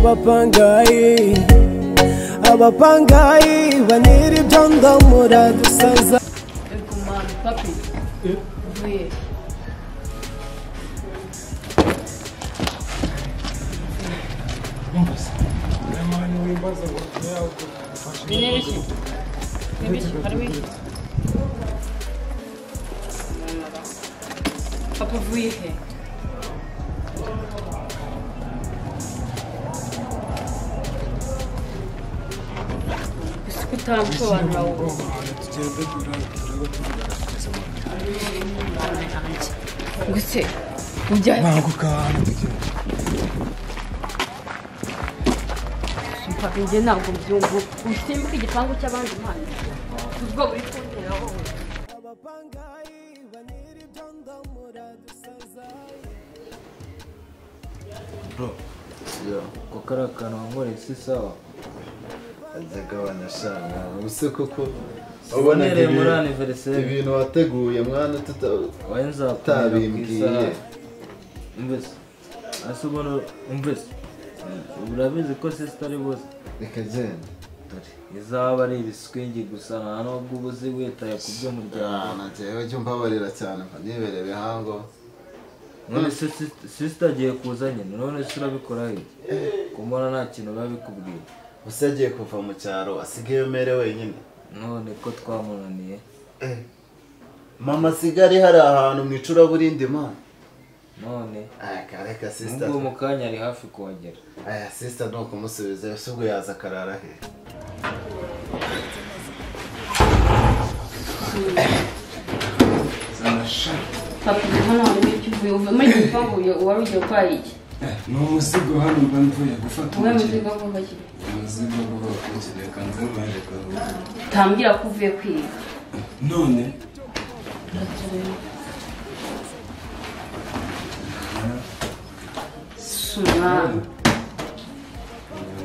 Abapangayi, abapangayi banyiri ibyondo muradusaza. Papi, uvuye Papa, uvuye he? Utamsobanura wowe. Gusa ujya Papa, njye ntabwo mbyumva. Usimbuka igipangu cy'abandi mpande. Ubwo uri kuntera wowe. Bro, ko kari akantu wankoreye si sawa. Azagabana shana ubuse koko ubona muri anniversaire ibintu wateguye mwana tutabimbwiye. Mbese asubona mbese urabizi ko sister ari bose. Reka genda izaba ari ibiswingi gusa nta nubwo ubuzi witaye ku by'umuryango. Najewe jya umbabarira cyane mba nibereye bihango. None sister agiye kuza nyine, none se urabikora iki? Kumbona nta kintu babikubwiye. Gusa agiye kuva mu cyaro asigaye mere wenyine. None ko twamunaniye. Mama asigari hari ahantu mu icuraburindi man. None reka sister ubwo mu kanya ari hafi kuhagera. Aya sister no kumusubiza ese ubwo yaza akarara he? Papa, hano harimo icyo uvuye uvamo igipangu wari ugiye gukora iki? Ni umuzigo hano mba mvuye gufata umukiriya. Umuzigo kuva ki? Umuzigo kuva ku kanze mwereka. Tambwira ko uvuye kwiga. None Suma.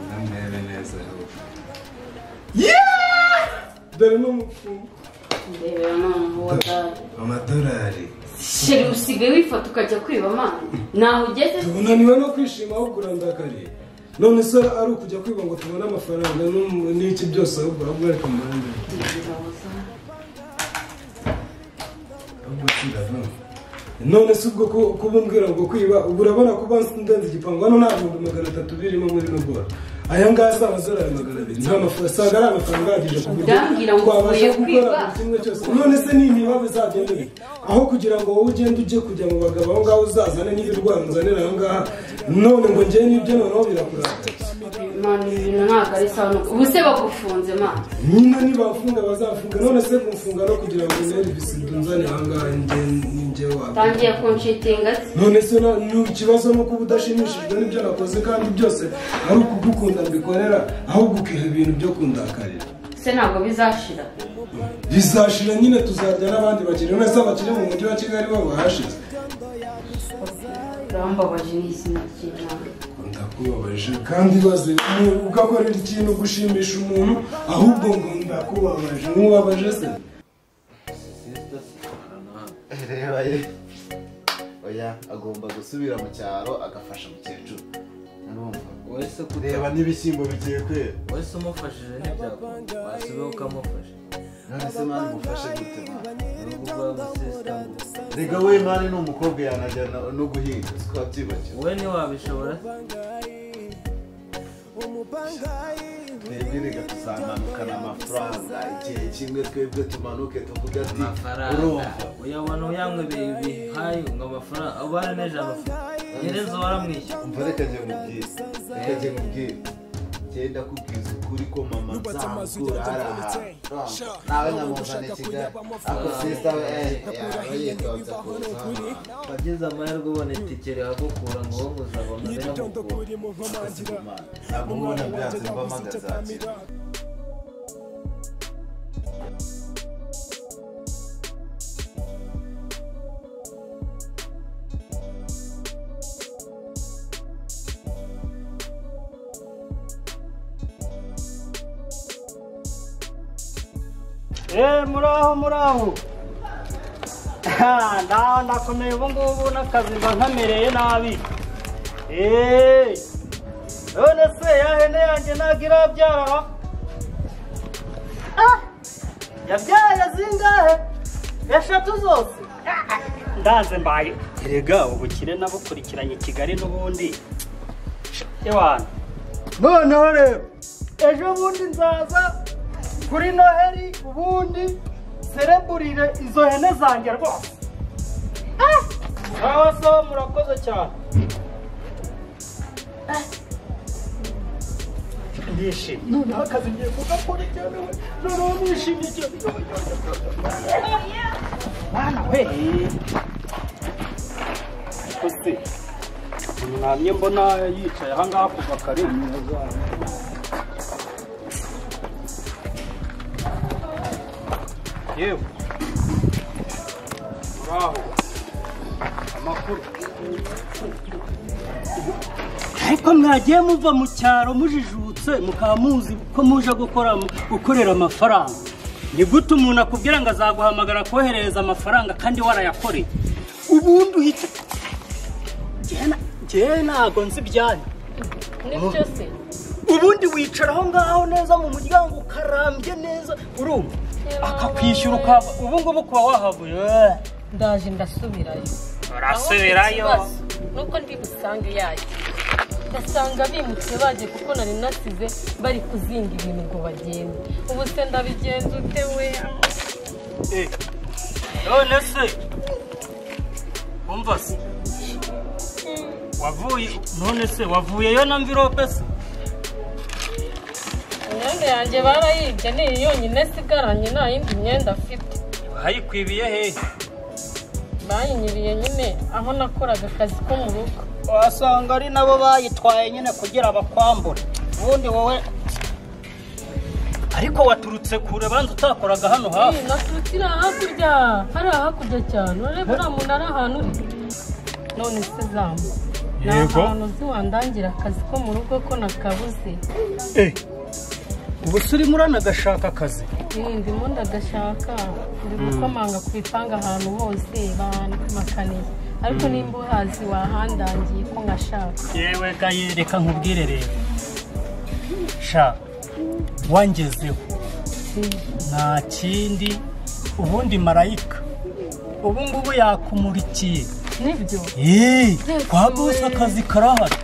Ndamere neza ahubwo. Yeah! Dore n'umufungo. Ndebera none uwo amadolari. Sheri usigaye wifata ukajya kwiba mana. Naho ugeze tunaniwe no kwishima ahubwo urandakariye. None se ari ukujya kwiba ngo tubone amafaranga n'iki byose ahubwo ahubwo ariko mande. None se ubwo kubumbwira ngo kwiba ubu urabona kuba ndenze igipangu hano nta 300 birimo muri nubwo. Aya ngaya si amadolari 200 nta mafaranga ari amafaranga ahagije ku buryo twabasha gukora kimwe cyose. None se ni imiba bizagenda bite? Aho kugira ngo wowe ugende ujye kujya mu bagabo aho ngaho uzazane n'ibirwara unzanire aho ngaha, none ngo njyewe n'ibyo noneho birakurakaza. Mani ibintu ntabwo ari sawa. Ubu se bagufunze mani? Nyine nibafunga bazafunga. None se kumfunga no kugira ngo unere ibisido unzane aha ngaha njye wawe. Tangiye kunshitinga se? None se ni ikibazo no kuba udashimishijwe n'ibyo nakoze kandi byose ari ukugukunda mbikorera, ahubwo ukiha ibintu byo kundakarira. Se ntabwo bizashira? Bizashira nyine, tuzarya n'abandi bakire. None se abakire mu mujyi wa Kigali bo bahashize? Urambabaje n'izina ry'Imana. Ndakubabaje kandi baze ugakorera ikintu gushimisha umuntu ahubwo ngo ndakubabaje. Nkubabaje se? Reba ye. Oya agomba gusubira mu cyaro agafasha umukecuru. Urumva? Wese kureba n'ibishyimbo bigiye kwera. Wese umufashije ntibyakunda. Wasubiye ukamufasha. None se mani mufashe gute mani? Rega we mani ni umukobwa yanajya no guhinga twabyibagiwe. Wowe ntiwabishobora? Twebwe rega tuzamanukana amafaranga igihe kimwe twebwe tumanuke tuvuge ati urumva uyabona uyanywe bihaye ngo amafaranga ubara neje amafaranga gereza waramwishyura. Umva reka njye nkubwire, reka njye nkubwire genda kubwiza ukuri ko mama nzamukura hari ahantu nawe nkamuzana i Kigali ako sister we yaba yitonze kuza. Wagize amahirwe ubona itike rihagukura ngo wowe uzabona riramukura. Ntabwo ubona byanze mba mpagaze. Muraho muraho. Ndakomeye ubu ngubu n'akazi mba nkamereye nabi. None se ya hene yanjye ntabwo irabyara? Yabyaye zingahe? 3 zose. Ndanze mbaye. Erega ubukire nabukurikiranye Kigali n'ubundi. Ewana. Noneho rero ejo bundi nzaza kuri Noheli ubundi sereburire izo hene zanjye rwose. Sawa sawa, murakoze cyane. Ndishimye. Noneho akazi ngiye kugakora cyane we. Noneho nishimye cyane. Mwana we. Kose. Namye mbona yicaye aha ngaha kuva kare. Yewe. Muraho. Amakuru. Ariko mwagiye muva mu cyaro mujijutse mukaba muzi ko muje gukorera amafaranga. Ni gute umuntu akubwira ngo azaguhamagara koherereza amafaranga kandi warayakoreye? Ubundi uhita njye ntago nzi ibyanyu. Nibyo se? Ubundi wicara aho ngaho neza mu muryango ukarambye neza urumva akakwishyura ukava ubu ngubu kuba wahavuye. Ndaje ndasubirayo. Urasubirayo? Nuko ndi busange yayo. Ndasanga bimutse baje kuko nari nasize bari kuzinga ibintu ngo bagende. Ubu se ndabigenza ute we? None se umva se wavuye none se wavuyeyo na mvirope se? Imyenda yanjye barayibye ni yonyine sigaranye nta yindi myenda afite. Bayikwibiye hehe? Bayinyiriye nyine aho nakoraga akazi ko mu rugo. Wasanga ari nabo bayitwaye nyine kugira bakwambure. Ubundi wowe ariko waturutse kure banza utakoraga hano hafi. Naturutse iriya hakurya, hariya hakurya cyane. Urebe uriya muntu ari ahantu uri. None se zamu. Yego. Nta hantu uzi wandangira akazi ko mu rugo ko nakabuze. Ubu se urimo uranagashaka akazi? Ndimo ndagashaka, ndi gukomanga ku ipanga ahantu hose bamakaniye. Ariko nimba uhazi wahandangiye ko nkashaka. Yewe gaye reka nkubwire rero. Sha wangezeho. Nta kindi ubundi marayika ubu ngubu yakumurikiye. Nibyo? Kwa bose akazi karahari.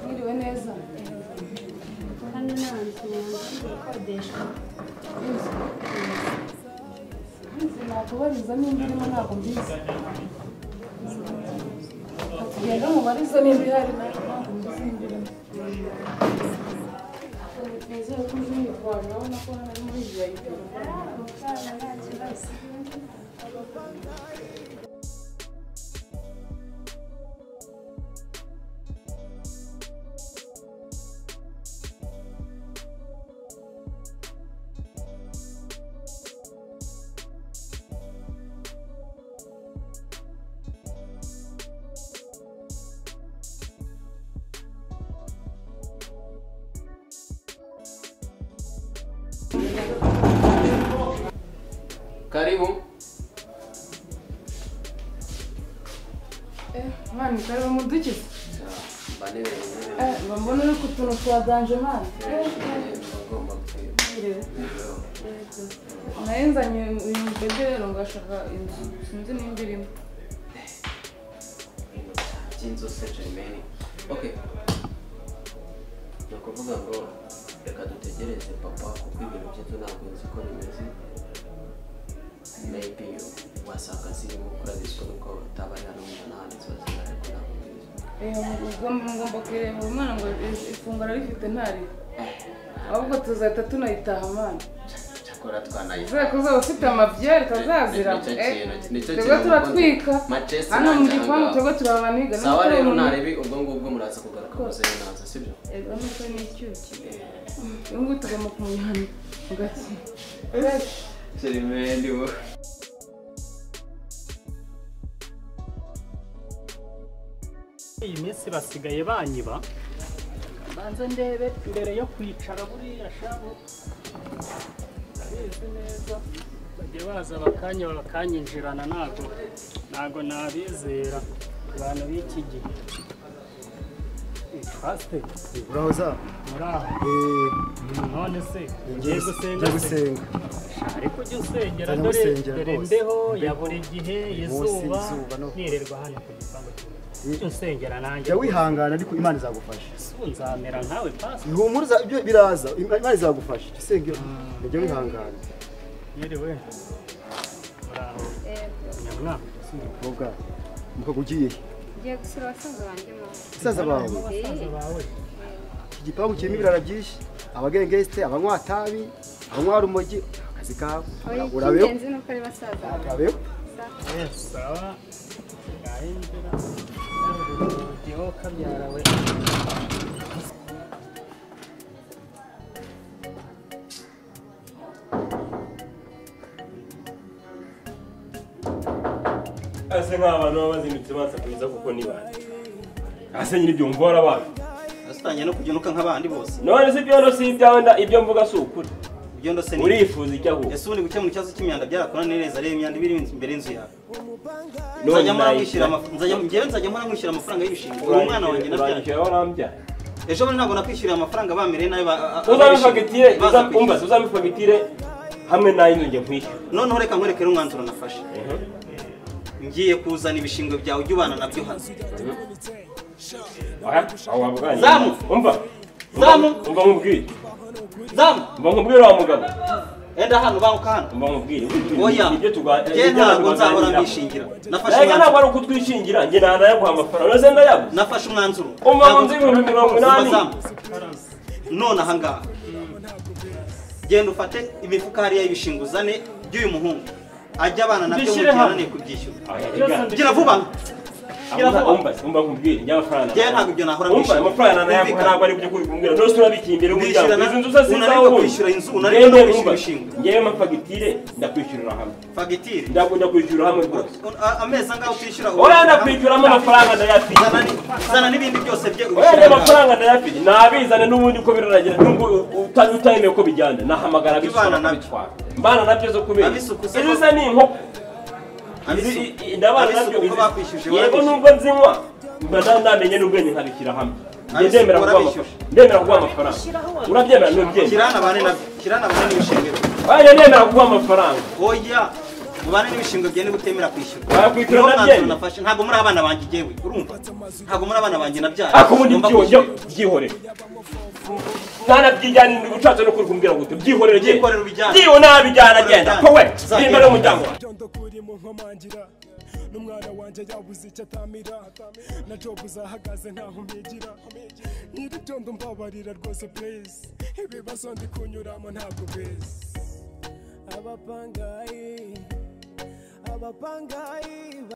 Mwiriwe neza. Hano nta nzu ikodeshwa. Inzu nakubariza nimba irimo ntabwo mbizi. Tugenda mubarize nimba ihari ntabwo mbizi nimba irimo. Nizere ko uje uyitwaje urabona ko hano ari muri VIP. Nta kibazo. Karibu. Mani, karibu mudukize. Mbona uri ku tuntu twa danje mani. Nayo nzanye uyu mubebe rero ngashaka inzu sinzi nimba irimo. By'inzu se Jermaine. Okay. Ni ukuvuga ngo reka dutegereze papa kuko ibintu by'inzu ntabwo nzi ko bimeze. Maybe wasanga zirimo urabizi nuko utabari hano n'ahandi ziba zihari ariko ntabwo mbizi. Ngomba kureba umwana ngo ifunguro rifite ntari. Ahubwo tuzahita tunayitaha mwana. Cyakora twanayitaha. Uzaba kuzaba ufite amabyeri tazazira. Twebwe turatwika. Hano mu gipangu twebwe turabaniga. Sawa rero narebi ubwo ngubwo muraza kugaruka muze naza sibyo? Ego nuko ni icyuki. Uyu nguyu tugomba kumujyana mu gake. Jermaine wo. Iyi minsi basigaye banyiba. Banze ndebe mbere yo kwicara buriya shabu. Meze neza. Bajye baza bakanya bakanyinjirana ntago nabizera abantu b'iki gihe. Pastor, urahoza? Muraho. None se ugiye gusenga? Gusenga. Ariko ujye usengera dore imbeho ya buri gihe izuba nirerwa hano ku gipangu cy'umujyi. Ujye usengera nanjye. Jya wihangana ariko Imana izagufasha. Nzamera nkawe pastor. Ihumuriza ibyo biraza, Imana izagufasha. Usenge, jya wihangana. Yiriwe. Muraho. Nyamwa. Mukobwa, mukobwa ugiye? Ngiye gusura abasaza banjye mama. Basaza bawe? Igipangu kirimo ibirara byinshi, abagengesite, abanywa tabi, abanywa rumogi, akazi kawe. Urabeho. Icy'ingenzi ni uko ari basaza bawe. Urabeho. Sawa. Ngahindura. Urugiho kabyara we. Ase nk'abantu baba bazindutse bansakuriza kuko ni bande. Ase nyiri ibyo mvora abantu. Asitangiye no kugenuka nk'abandi bose. None se ibyo si ibyawe nda ibyo mvuga si ukuri. Ibyo ndo se ni. Urifuza icyo ahubwo. Ese ubundi gukemura ikibazo cy'imyanda byarakonaniye neza rero imyanda ibiri imbere y'inzu yawe. Nzajya mpora mwishyura amafaranga y'ibishingwe. Uri umwana wanjye nabyaye. Warambyaye. Ejo bundi ntabwo nakwishyuriye amafaranga bamereye nawe. Uzampe fagitire hamwe n'ay'inzu njye nkwishyura. Noneho reka nkwereke umwanzuro nafashe. Ngiye kuzana ibishingwe byawe ujye ubana nabyo hano. Zamu! Umva! Zamu! Umva nkubwire. Zamu! Umva nkubwire wa mugabo. Enda hano banguka hano. Umva nkubwire. Oya. Ibyo tuganira. Njye ntabwo nzahora mbishingira. Nafashe umwanzuro. Ntabwo ari ukutwishingira, njye nanayaguha amafaranga. Uretse ndayaguha. Nafashe umwanzuro. Umva mu nzu 80,000. None aha ngaha. Genda ufate imifuka hariya y'ibishingwe uzane by'uyu muhungu. Ajya abana nabyo mu gihe ananiye kubyishyura. Gira vuba. Gira vuba. Umva nkubwire njye amafaranga. Njye ntabwo ibyo nahora mbishyura. Umva amafaranga nanayaguha ntabwo ari ibyo kumbwira. None se urabikiye imbere y'umuryango. Izi nzu zose unanirwa kwishyura inzu, unanirwa kwishyura ibishingwe. Njyewe amafagitire ndakwishyurira hamwe. Fagitire? Ndakwishyura hamwe rwose. Amezi angahe utishyura? Oya ndakwishyuramo amafaranga ndayafite. Zana n'ibindi byose bye ubishyura. Oya amafaranga ndayafite. Nabizane n'ubundi ko biraragera nubwo utayemeye ko bijyana. Nahamagara abishyura bakabitwara. Mbana nabyo zo kubera. Izi ni inkoko. Ndabana nabyo yego nubwo nzinywa mba namenye n'ubwenge nkabishyira hamwe. Ndemera kuguha amafaranga. Urabyemera n'ubyemera. Kirana bane nabyo. Kirana bane n'ibishingwe. Oya ndemera kuguha amafaranga. Oya mubane n'ibishingwe bye niba utemera kwishyura. Wakwishyura nabyo. Nafashe ntabwo muri abana banjye jewe urumva. Ntabwo muri abana banjye nabyara. Ako ubundi byihorere. Nanabyijyana ndi gucaca no kumbwira gute byihorere giye. Byiho nabijyana genda. Kowe imbere y'umuryango. N'umwana wanjye yabuze icyo atamira na job zahagaze ntaho mpigira nyiri byondo mbabarira rwose please ibibazo ndi kunyuramo ntabwo bizi abapangayi abapangayi.